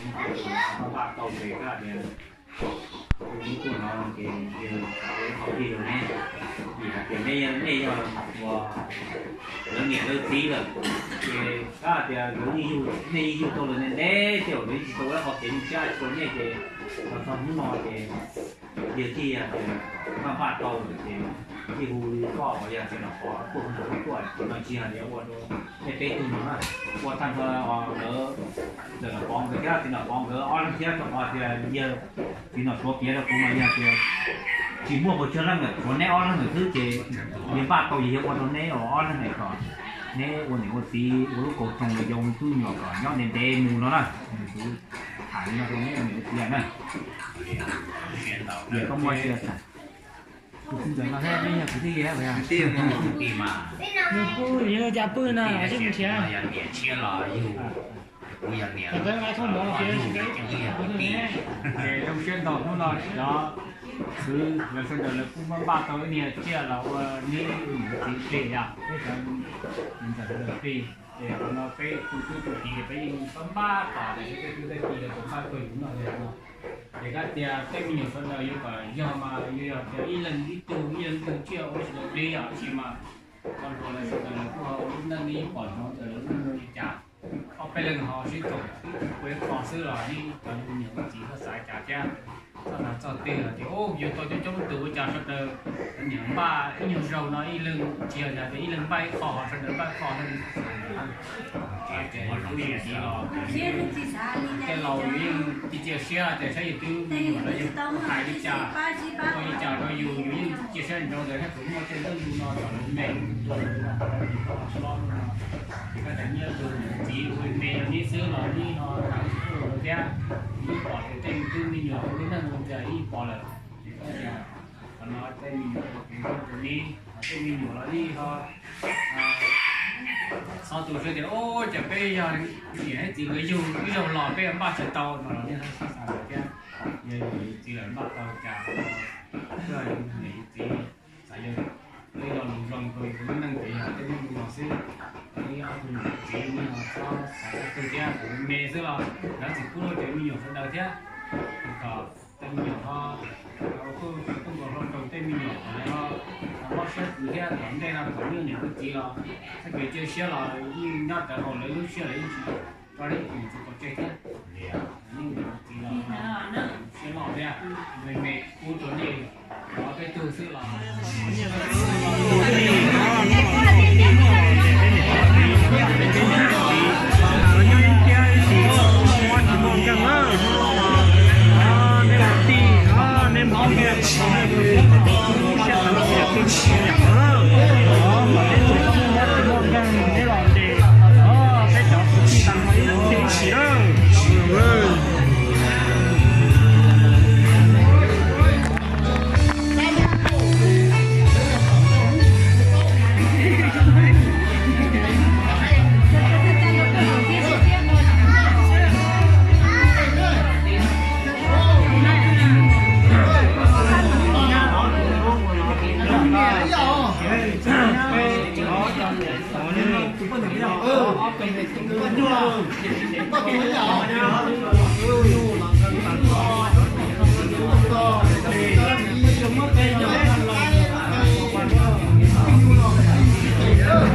Npaj tau ces koj hais tias, kuv tuaj no ces yog ua qhov twg rau neb, vim hais tias neb, neb yog uas lawv niam lawv txiv lawm, ces koj hais tias lawv yeej yug, nej yeej yug tau lawv ntev ntev tej, lawv yeej tsis tau ua ib qho kev zoo siab tsis rau nej ces los txog hnub no ces yawg thiaj tias npaj npaj tau lawm ces thiaj hu koj uas yog txiv Nom Pov tuaj, tuaj no tsis hais tias ua rau nej peb tug no na, ua tag nrho lawv, txiv Nom Pov nkawd thiab txiv Nom Pov nkawd ob leeg thiab, rau qhov tias yawg txiv Nom Suav piav rau kuv mas yog tias tsis muaj puas tsawg leej lawm, tshuav neb ob leeg lawm xwb ces yawg npaj tau yawg ua rau neb ob leeg lawm kom neb ua niam ua txiv ua lub kaus roos los yog ua tub nyuam kom nyob ntev ntev mus no na. Kuv tham li no rau neb ua niam ua txiv na. Yog koj muaj sia tham. Tus txiv ntxawm no thiab neb yog kwv tij thiab. Nws kuj yog cas pw no tsis nrhiav. Kuv yog niam, kuv yog kwv tij. Zoo siab ntau hnub no cov xwv lawv sawv daws lawv kuj npaj npaj tau ib niag tsiaj los ua neb niam txiv plig yom, peb cov txiv ntxawm sawv daws plig. Ces qhov no peb tu tub tu kiv peb yeej npaj npaj tom ces peb tu tub tu kiv lawv puas npaj tau yus noj li no. Ces koj tias tej me nyuam sawv daws yuav kom yog mas yog tias ib leeg ib tug ib leeg ib tug tsiaj ua sawv daws plig yom, tab sis mas txoj hlua lawv sawv daws lawv kuj ho ua lub neej ib pom ntsoov tias lawv lub neej li cas. Ob peb leeg ho sib koom ib tug ua ib qho xwb los yeej cov me nyuam me txiv txhob xav cas thiab. Txoj no txoj twg los tias yuav tau coob coob tus ua cas sawv daws nyiam npaj ib nyuag zaug no ib leeg tsis yog tias ib leeg npaj ib qho ho sawv daws npaj ib qho no. Ces yus txiv los tej laus yus yeej cia cia siab tias saib yus twb me nyuam lawm yus hais li cas, ua li cas rau yus yus yeej cia siab ntsoov tias thiaj tsis muaj tej leej twg no kom lawv me. Koj tias nyiaj tus txiv ua me rau neb xwb los neb ho tsis pub rau thiab. Yeej pom tias tej twb me nyuam ua lub neej tias yeej pom lawm. Ces koj tias qhov no tej me nyuam ua kev zoo rau neb, tej me nyuam los yeej ho txhob tu siab tias ua cas peb yog niam thiab txiv nkawd yug ib zaug los peb npaj tsis tau no los nej txhob xav lawm thiab. Yog yus txiv lawm npaj tau cas, yog yus niam yus txiv xav yog peb lo lus zoo rau yus lub neej ces yog tej neeg no xwb. Ib ob tug niam txiv no txhob xav txog twg thiab, kuv me xwb los lawv tsis pub rau cov me nyuam sawv daws thiab. Kom tej me nyuam ho tuaj nkaus hlo rau tej me nyuam kom lawv ho mob siab kwv thiab tom ntej no kom lub niam lub txiv los txoj kev cia siab los yeej nyob rawv hauv lawv lub siab lawm yeej tsis tso lawv tus txiv pov tseg thiab. Yeej niam txiv los siab loj thiab, me me pub rau nej cov peb tug xwb los. Nyob ib tiab ib txiv, mob tsis muaj nkeeg na. Neb ua tij, neb mob nkeeg, siab tawv tias twb tsis yam na. Kom neb tsis mob tsis muaj nkeeg, neb los ntes peb cov kwv tij tag nrho ib txhis na.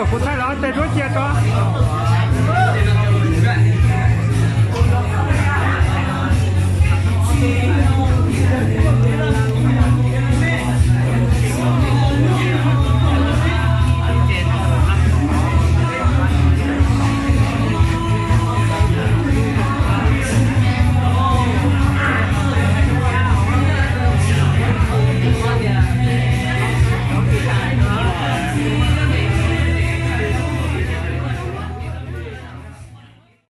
Kuv thaij los tej duab cia tso.